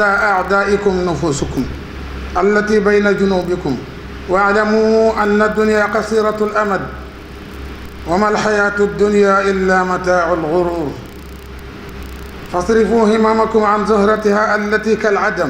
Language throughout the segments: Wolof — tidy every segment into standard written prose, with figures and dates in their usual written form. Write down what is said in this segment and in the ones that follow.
أعداء أعدائكم نفوسكم التي بين جنوبكم واعلموا أن الدنيا قصيرة الأمد وما الحياة الدنيا إلا متاع الغرور فاصرفوا هممكم عن زهرتها التي كالعدم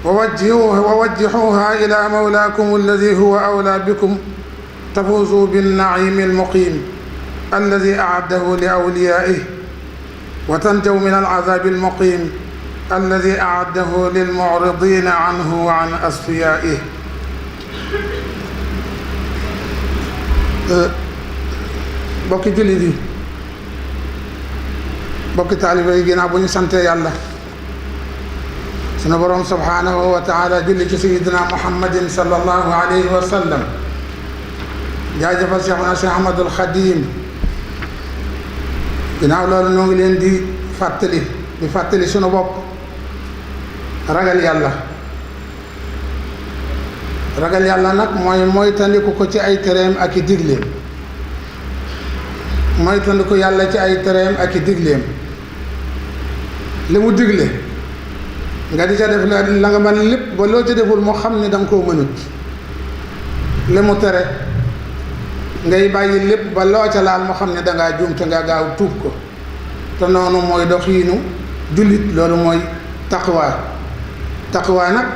ووجهوها إلى مولاكم الذي هو أولى بكم تفوزوا بالنعيم المقيم الذي أعده لأوليائه وتنجوا من العذاب المقيم الذي أعده للمعرضين عنه وعن أصفيائه. bokki jullit yi bokki taalibe yi ginnaaw bu ñu sante yàlla sunu boroom subhaanahu wa taala julli ci sayyidina muhammadin sallallahu alayhi wa sallam jaajëfal Cheikhuna Cheikh Ahmadul Xadim ginnaaw loolu ñoo ngi leen di fàttali sunu bopp ragal yàlla nag mooy tandiku ko ci ay tereem ak i digleem mooy tandiku yàlla ci ay tereem ak i digleem li mu digle nga di ca def la nga mën lépp ba loo ca deful moo xam ne da nga koo mënut li mu tere ngay bàyyi lépp ba loo ca laal moo xam ne dangaa juum te nga gaaw tuub ko te noonu mooy doxiinu jullit loolu mooy taqwa nag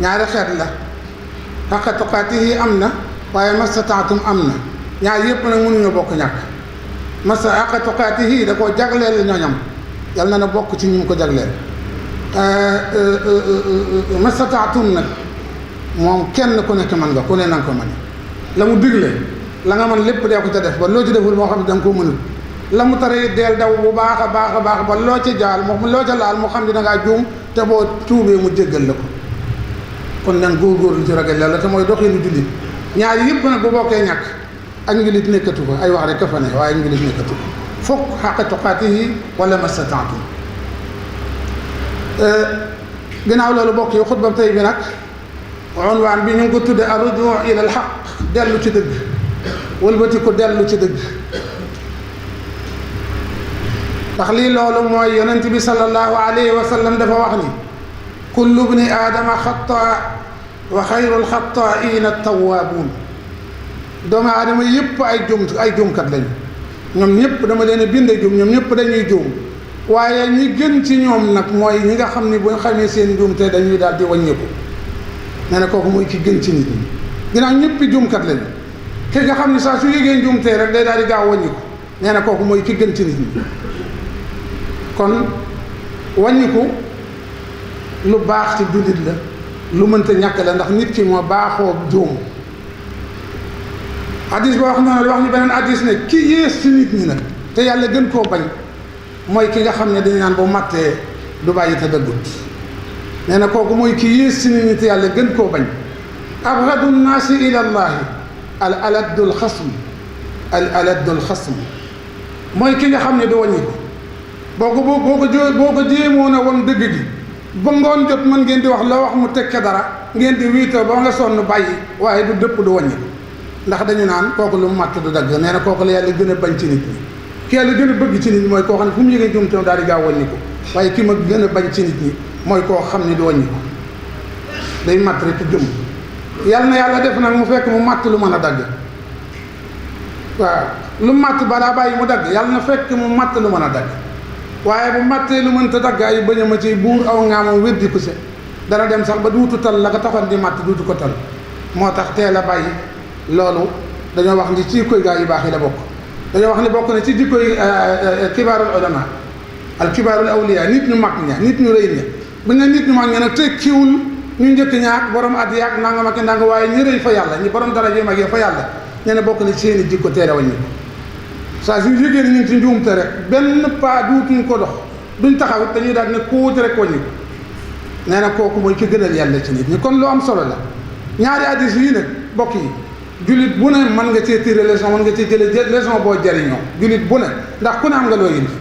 ñaari xeet la xaqa tuqaatihi am na waaye mastataatum am na ñaar yépp nag mënuñu bokk ñàkk xaqa tuqaatihi da koo jagleel ñoñam yal na bokk ci ñu ko jagleel mastataatum nag moom kenn ku nekk mën nga ku ne nanga ko mën la mu digle la nga mën lépp dee ko ca def ba loo ci deful moo xam ne da nga koo mënul la mu tere deel daw bu baax a baax ba loo ci jaal moo loo ca laal moo xam ne dangaa juum te boo tuubee mu jéggal la ko kon nan góorgóorlu ci ragal yàlla te mooy doxinu jullit ñaar yëpp nag bu bokkee ñàkk ak njulit nekkatu ko ay wax rek ka fa ne waaye njulit nekkatu ko fokk xaqa tuqaatihi wala mastataatum ginnaaw loolu bokk yi xutba tey bi nag unwaan bi ñu ngi ko tudde arrujuu ila al xaq dellu ci dëgg wëlbati ko dellu ci dëgg ndax lii loolu mooy yonent bi sallallahu alayhi wa sallam dafa wax ni kullu bni aadama xataa wa xayrul xataa'iina tawwaabuun doomu aadama yëpp ay juumkat lañu ñoom ñëpp dama leen a bind juum ñoom ñëpp dañuy juum waaye ñi gën ci ñoom nag mooy ñi nga xam ni bu ñu xamee seen juumte dañuy daal di wàññeeku nee na kooku mooy ki gën ci nit ñi ginnaaw ñëpp juumkat lañu ki nga xam ni saa su yëgee juumte rek day daal di gaaw wàññiku nee na kooku mooy ki gën ci nit ñi kon wàññiku lu baax ci jullit la lu mënta ñàkk la ndax nit ki moo baaxoo juum hadis boo xam ne wax ñu beneen hadis ne ki yées ci nit ñi nag te yàlla gën koo bañ mooy ki nga xam ne dañu naan bu mattee du bàyyi te dëggut nee na kooku mooy ki yées ci nit ñi te yàlla gën koo bañ abghadu nnaasi ila llahi al aladdul xasm mooy ki nga xam ne du wàññiku boo ko jéemoon a won dëgg gi ba ngoon jot mën ngeen di wax la wax mu tekke dara ngeen di wiitoo ba nga sonn bàyyi waaye du dëpp du wàññi ndax dañu naan kooku lu mu màtt du dagg nee na kooku la yàlla gën a bañ ci nit ñi ki yàlla gën a bëgg ci nit ñi mooy koo xam ne fu mu yëgee jumte daal di gaaw wàññi ko waaye ki ma gën a bañ ci nit ñi mooy koo xam ne du wàññi ko day màtt rek jëm yàlla def nag mu fekk mu màtt lu mën a dagg waaw lu màtt balaa bàyyi mu dagg yàlla na fekk mu màtt lu mën a dagg waaye bu màttee lu mënta dagg ay bëñ ma ci buur aw ngaamam weddi ko se dana dem sax ba duutu tal la nga taxoon di màtt duutu ko tal moo tax teel a bàyyi loolu dañoo wax ni ci jikkoy gaa yu baax yi la bokk dañoo wax ni bokk na ci jikkoy kibaarul ulama al kibaarul awliya nit ñu mag ña nit ñu rëy ña bu ñu ne nit ñu mag ña nag tekkiwul ñu njëkk ñaak borom at yaak nangam ak nangam waaye ñi rëy fa yàlla ñi borom dara ji mag yi fa yàlla ñu ne bokk na ci seeni jikko teel a wàññi ko saa su yëgee ni ñu ngi ci njuumte rek benn pas duutuñ ko dox duñ taxawit dañuy daal ne kuuti rek wàññi ko nee na kooku mooy ki gënal yàlla ci nit ñi kon lu am solo la ñaari hadiis yi nag bokk yi jullit bu ne mën nga cee tirer leçon mën nga cee jële leçon boo jariñoo jullit bu ne ndax ku ne am nga loo yilif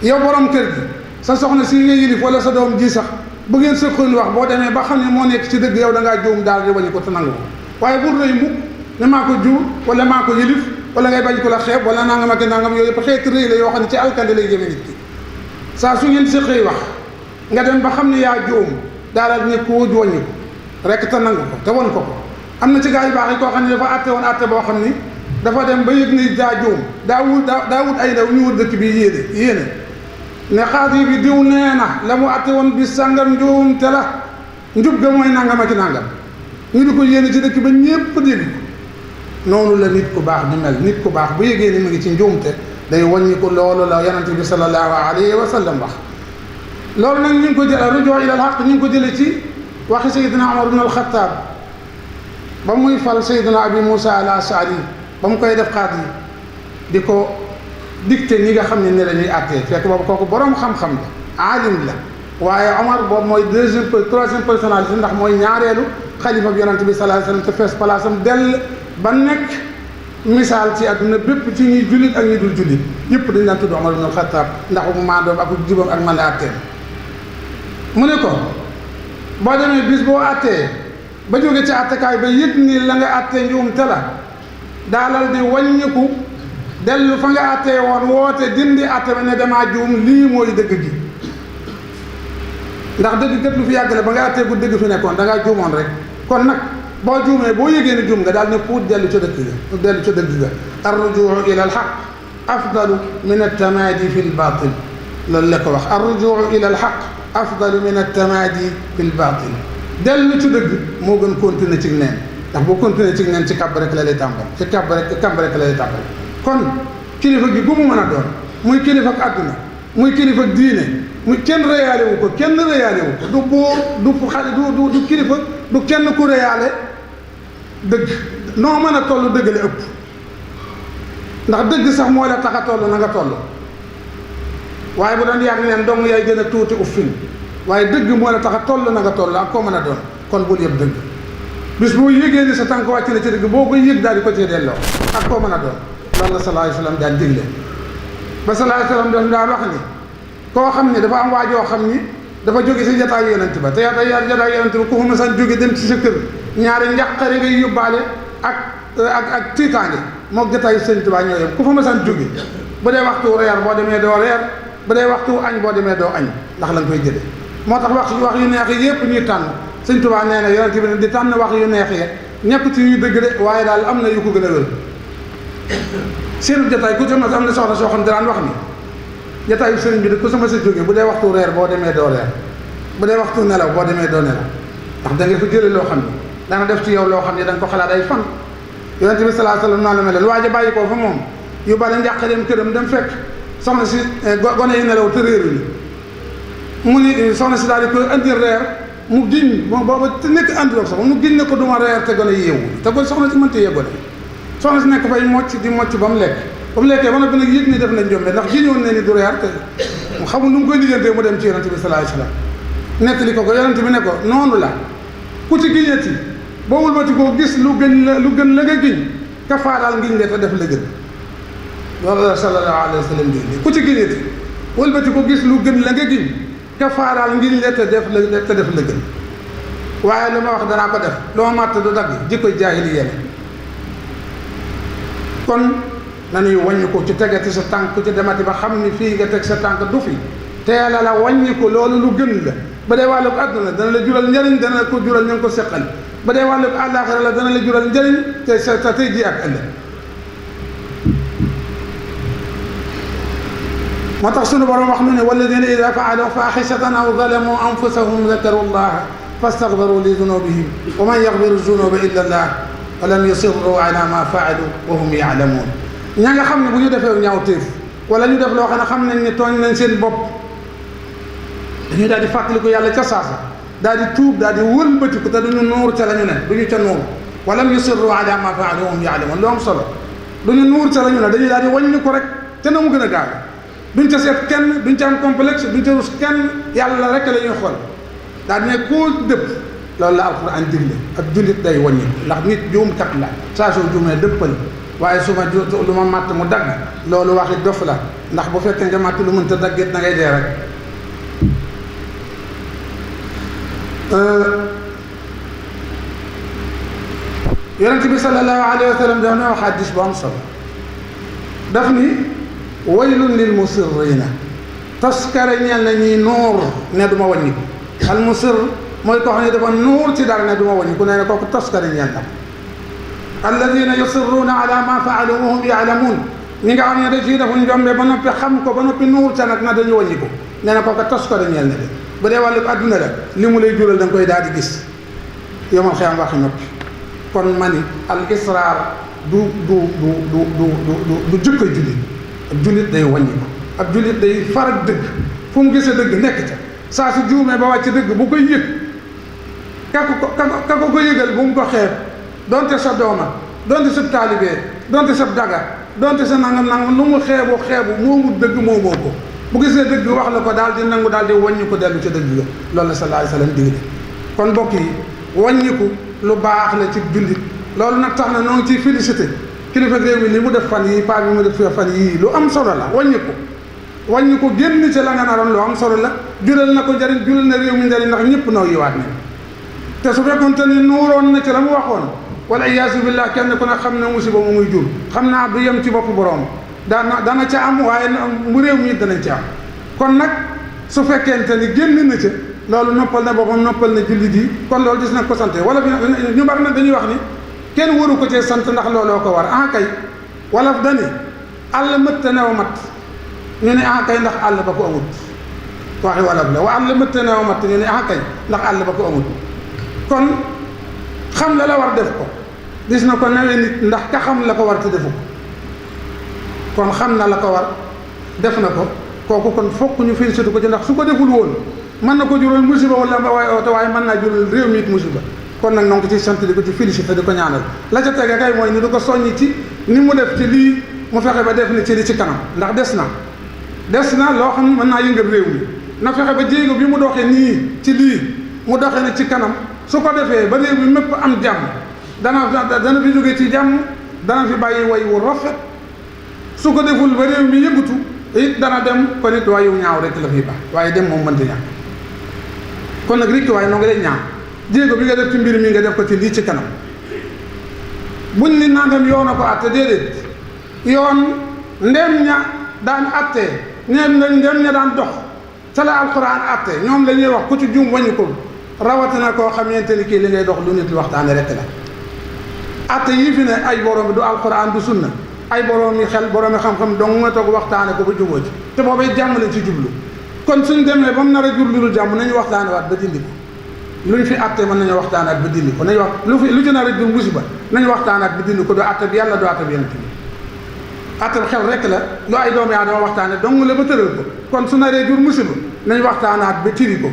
yow borom kër gi sa soxna si nga yilif wala sa doom ji sax bu ngeen sëqoon wax boo demee ba xam ne moo nekk ci dëgg yow da ngaa juum daal di wàññi ko te nangu ko waaye bur rëy mukk ne maa ko jur wala maa ko yilif wala ngay bañ ko la xeeb wala nangam ak nangam yooyu yëpp xeeti rëy la yoo xam ne ci alkande lay jëme nit ki saa su ngeen séqee wax nga dem ba xam ne yaa juum daal ne ko wàññi ko rek te nangu ko te won ko am na ci gaa yu baax yi koo xam ne dafa àtte woon àtte boo xam ni dafa dem ba yëg ni daa juum daa wut ay ndaw ñu wut dëkk bi yéene ne xaadi bi diw nee na la mu àtte woon bis sàngam njuum te la njub ga mooy nangam ak nangam ñu di ko yéene ci dëkk ba ñépp dégg ko noonu la nit ku baax di mel nit ku baax bu yëgee ni mu ngi ci njuumte day wàññi ko loolu la yonente bi sallallahu alayhi wa sallam wax loolu nag ñu ngi ko jëlee rujuu ila al-haqq ñu ngi ko jëlee ci waxi Seydina Umar ibn al-Khattab ba muy fal Seydina Abi Moussa al-Ash'ari ba mu koy def xaadi di ko dicté ñi nga xam ne la ñuy àttee fekk boobu kooku boroom xam-xam la aalim la waaye Omar boobu mooy troisième personnalité ndax mooy ñaareelu xalifa bi yonente bi sallallahu alayhi wa sallam te fees palaasam dell ba nekk misaal ci àdduna bépp ci ñuy jullit ak ñi dul jullit yëpp dañ daan tudd Omar ibn al-Khattab ndax bu maandoom ak jubam ak man la àtteem mu ne ko boo demee bis boo àttee ba jóge ci àttekaay ba yëg ni la nga àttee njuum te la daalal di wàññiku dellu fa nga àttee woon woote dindi àtte ba ne damaa juum lii mooy dëgg gi ndax dëgg gët lu fi yàggale ba nga àttee bu dëgg fi nekkoon da ngaa juumoon rek kon nag boo juumee boo yëgee ni juum nga daal ne puut dellu ca dëgg ga dellu ca dëgg ga ar-rujuu ila al-haqq afdalu min at-tamaadi fi al-baatil loolu la ko wax ar-rujuu ila al-haqq afdalu min at-tamaadi fi al-baatil dellu ci dëgg moo gën continuer ci neen ndax boo continuer ci neen ci kàbb rek la lay tàmbal ci kàbb rek la lay tàmbal kon kilifa gi gu mu mën a doon muy kilifa ak àdduna muy kilifa ak diine muy kenn réyaale wu ko du buur du xale du kilifa du kenn ku réyaale dëgg noo mën a toll dëgg la ëpp ndax dëgg sax moo la tax a toll na nga toll waaye bu doon yàgg neen dong yaay gën a tuuti uffin waaye dëgg moo la tax a toll na nga toll ak koo mën a doon kon bul yëpp dëgg bis boo yëgee ni sa tànk wàcc na ci dëgg boo koy yëg daal di ko cee delloo ak koo mën a doon loolu la sallallahu alayhi wa sallam daan digle ba sallallahu alayhi wa sallam doon daal wax ni koo xam ni dafa am waajoo xam ni dafa jóge si jataayu yonent ba te jataayu yonent ba ku fa masaan jóge dem ci sa kër ñaari njàqare ngay yóbbaale ak tiitaange mook jataayu Sëriñ Tuubaa ñoo yem ku fa masaan jóge bu dee waxtu reer boo demee doo reer bu dee waxtu añ boo demee doo añ ndax la nga koy jëlee moo tax wax yu neex yi yépp ñuy tànn Sëriñ Tuubaa nee na yonent bi ne di tànn wax yu neex yi ñekk ci yu dëgg de waaye daal am na yu ko gën a wér seenu jataay ku ci mas am na soxna soo xam daan wax ni jataayu sëriñ bi de ku sama sa jóge bu dee waxtu reer boo demee doo reer bu dee waxtu nelaw boo demee doo nelaw ndax da nga fa jële loo xam ne dana def ci yow loo xam ne da nga ko xalaat ay fan yonent bi sallallahu alayhi wasallam noonu la mel waa ji bàyyi koo fa moom yu bari njàqareem këram dem fekk soxna si gone yi nelaw te réeruñu mu ni soxna si daal di ko andi reer mu giñ moom booba te nekk andiloog sax mu giñ ne ko duma reer te gone yi yeewu te ko soxna si mënta yee gone soxna si nekk fay mocc di mocc ba mu lekk ba mu lekkee ba noppi nag yëg ni def na njombe ndax giñoon ne ni du reer te mu xamul nu mu koy lijjantee mu dem ci yonent bi sallallahu alayhi wasallam nettali ko yonent bi ne ko noonu la ku ci giñati boo wëlbati koo gis lu gën la nga giñ kafaaraal ngiñ le te def la gën loolu la sallallahu alayhi wasallam di ku ci giñati wëlbati ko gis lu gën la nga giñ kafaaraal ngiñ le te def la gën waaye lu ma wax danaa ko def lu ma màtt du dagg jikko jaahiliya kon nanuy wàññi ko ci tegati sa tànk ci demati ba xam ni fii nga teg sa tànk du fi teela la wàññi ko loolu lu gën la ba dee wàllu ko àdduna dana la jural njëriñ dana la ko jural ñu ngi ko seqal ba dee wàllu ko àllaaxira la dana la jural njëriñ te sa tey ji ak ëllëg moo tax sunu borom wax nu ne walladina ida faalu faaxishatan aw zalamu anfusahum zakaru llaha fastaghfaru li dunubihim wa man yaghfiru zunuba illa allah wa lam yusirru ala ma faalu wa hum yaalamuun ña nga xam ne bu ñu defee ñaaw téef wala ñu def loo xam ne xam nañ ne tooñ nañ seen bopp dañuy daal di fàttaliku yàlla ca saasa daal di tuub daal di wëlbatiku te duñu nuur ca la ñu ne duñu ca nuur wa lam yusirru ala ma faalu wa hum yaalamuun lu am solo duñu nuur ca la ñu ne dañuy daal di wàññi ko rek te na mu gën a gaaw duñ ca seet kenn duñ ca am complexe duñ ca rus kenn yàlla rek la ñuy xool daal di ne koo dëpp loolu la alquran digle ak jullit day wàññi ndax nit juumkat la saa soo juumee dëppal waaye su ma lu ma màtt mu dagg loolu waxi dof la ndax bu fekkee nga màtt lu mënta daggit na ngay dee rek yonent bi sallallahu alayhi wa sallam daf na wax hadiis bu am solo daf ni waylun lil musirrina taskare ñeel na ñi nuur ne du ma wàññiku al musir mooy koo xam ne dafa nuur ci dara ne du ma wàññiku nee na kooku taskare ñeel na alladina yusirruuna ala ma faalu wa hum yaalamuun ñi nga xam ne da ciy defuñ jombe ba noppi xam ko ba noppi nuur ca nag na dañu wàññiku nee na kooku taskare ñeel na de bu dee wàllu adduna la li mu lay jural da nga koy daal di gis yomal xiyam waxi noppi kon ma ni al israar du jikko jullit ab jullit day wàññiku ab jullit day farak dëgg fu mu gisee dëgg nekk ca saa su juumee ba wàcc dëgg bu koy yëg ka ko yëgal bu mu ko xeeb donte sa dooma donte sa taalibee donte sa daga donte sa nangam lu mu xeebu moomu dëgg moomoo ko bu gisee dëgg wax la ko daal di nangu daal di wàññiku dellu ca dëgg ga loolu la sallallahu alayhi wa sallam digle kon mbokk yi wàññiku lu baax la ci jullit loolu nag tax na noo ngi ciy félicité kilifa réew mi li mu def fan yii paa bi mu def fan yii lu am solo la wàññiku génn ci la nga naroon lu am solo la jural na ko njëriñ jural na réew mi njëriñ ndax ñëpp noo yiwaat nañ te su fekkonte ni nuuroon na ci la mu waxoon wala iyaasu billah kenn ku ne xam ne musiba mu muy jur xam naa du yem ci bopp borom dana ca am waaye mu réew mi danañ ci am kon nag su fekkente ni génn na ca loolu noppal na boppam noppal na jullit yi kon loolu gis na ko sant wala ñu bari na dañuy wax ni kenn waru ko cee sant ndax looloo ko war kay wala dani àll mëtt neew mat ñu ne kay ndax àll ba ko amut waxi wolof la wa àll mëtt neew mat ñu ne kay ndax àll ba ko amut kon xam la war def ko gis na ko nawee nit ndax ka xam la ko war te defu ko kon xam na la ko war def na ko kooku kon fokk ñu félicité ko ci ndax su ko deful woon mën na ko jural musiba wala waaye mën naa jural réew mi it musiba kon nag noo ngi ko ci sant di ko ci félicité di ko ñaanal la ca tege kay mooy ni du ko soññi ci ni mu def ci lii mu fexe ba def ni ci li ci kanam ndax des na loo xam ne mën naa yëngal réew mi na fexe ba jéego bi mu doxee nii ci lii mu doxee ne ci kanam su ko defee ba réew mi mépp am jàmm dana fi jógee ci jàmm dana fi bàyyi way wu rafet su ko deful ba réew mi yëngatu it dana dem kon it waaye wu ñaaw rek la fiy baax waaye dem moom mënta ñàkk kon nag rikki waaye noo ngi lay ñaan jéego bi nga def ci mbir mi nga def ko ci lii ci kanam buñ ni nangam yoon a ko atte déedéet yoon ndem ña daan atte ndem ña daan dox ca la alquran atte ñoom la ñuy wax ku ci juum wañu ko rawatina koo xamante ni kii li ngay dox lu nit waxtaane rek la atte yii fi ne ay borom bi du alquran du sunna ay borom yi xel borom yi xam-xam dong nga toog waxtaane ko ba jubóo ci te boobay jàmm lañ ci jublu kon suñ demee ba mu nar a jur lu jàmm nañu waxtaane waat ba dindi ko luñ fi atte mën nañu waxtaanaat ba dindi ko nañu wax lu ci nar a jur musiba nañu waxtaanaat ba dindi ko du atte bi yàlla du atte bi yonent bi atte bi xel rek la lu ay doomu aadama waxtaane dong la ba tëral ko kon su naree jur musiba nañu waxtaanaat ba tiri ko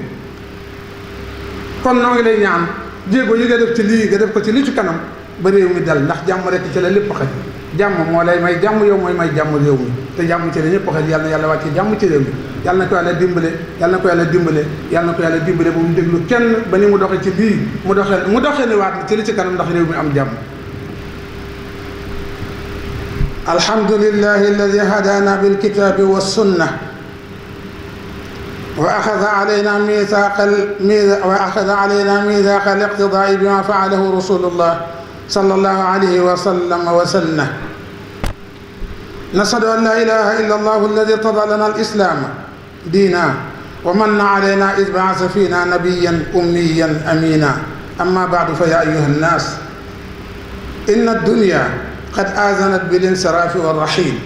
kon noo ngi lay ñaan jéego yi nga def ci lii nga def ko ci li ci kanam ba réew mi dal ndax jàmm rek ci la lépp xaj jàmm moo lay may jàmm yow mooy may jàmm réew mi te jàmm ci la ñëpp xaj yàlla na yàlla wàcce jàmm ci réew mi yàlla na ko yàlla dimbale yàlla na ko yàlla dimbale yàlla na ko yàlla dimbale bu mu déglu kenn ba ni mu doxe ci lii mu doxee ni waat ci li ci kanam ndax réew mi am jàmm alhamdulillahi alladi hadana bilkitabi wassunna wa axada alayna mithaqa aliqtidaai bima faalahu rasulullah sallallahu alayhi wa sallam wa sanna nashhadu an la ilaha illa allahu alladi irtada lana alislama دينا ومن علينا إذ بعث فينا نبيا أميا أمينا أما بعد فيا أيها الناس إن الدنيا قد آذنت بالانصراف والرحيل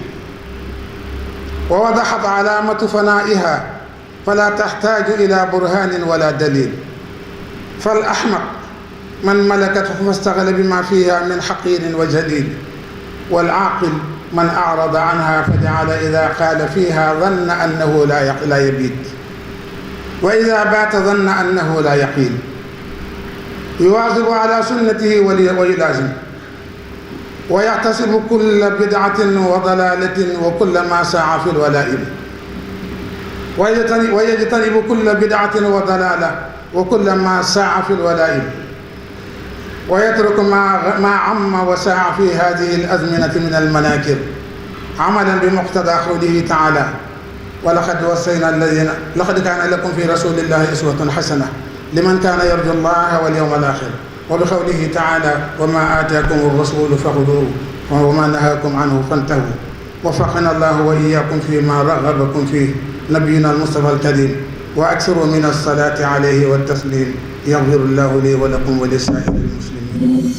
ووضحت علامة فنائها فلا تحتاج إلى برهان ولا دليل فالأحمق من ملكته فاستغل بما فيها من حقير وجليل والعاقل من أعرض عنها فجعل إذا قال فيها ظن أنه لا يبيت وإذا بات ظن أنه لا يقيل يواظب على سنته ويلازم ويحتسب كل بدعة وضلالة وكل ما ساع في الولائم ويجتنب كل بدعة وضلالة وكل ما ساع في الولائم ويترك ما عم وساع في هذه الأزمنة من المناكر عملا بمقتضى قوله تعالى لقد كان لكم في رسول الله أسوة حسنة لمن كان يرجو الله واليوم الآخر وبقوله تعالى وما آتاكم الرسول فخذوه وما نهاكم عنه فانتهوا وفقنا الله وإياكم فيما رغبكم فيه نبينا المصطفى الكريم وأكثروا من الصلاة عليه والتسليم يغفر الله لي ولكم ولسائر المسلمين.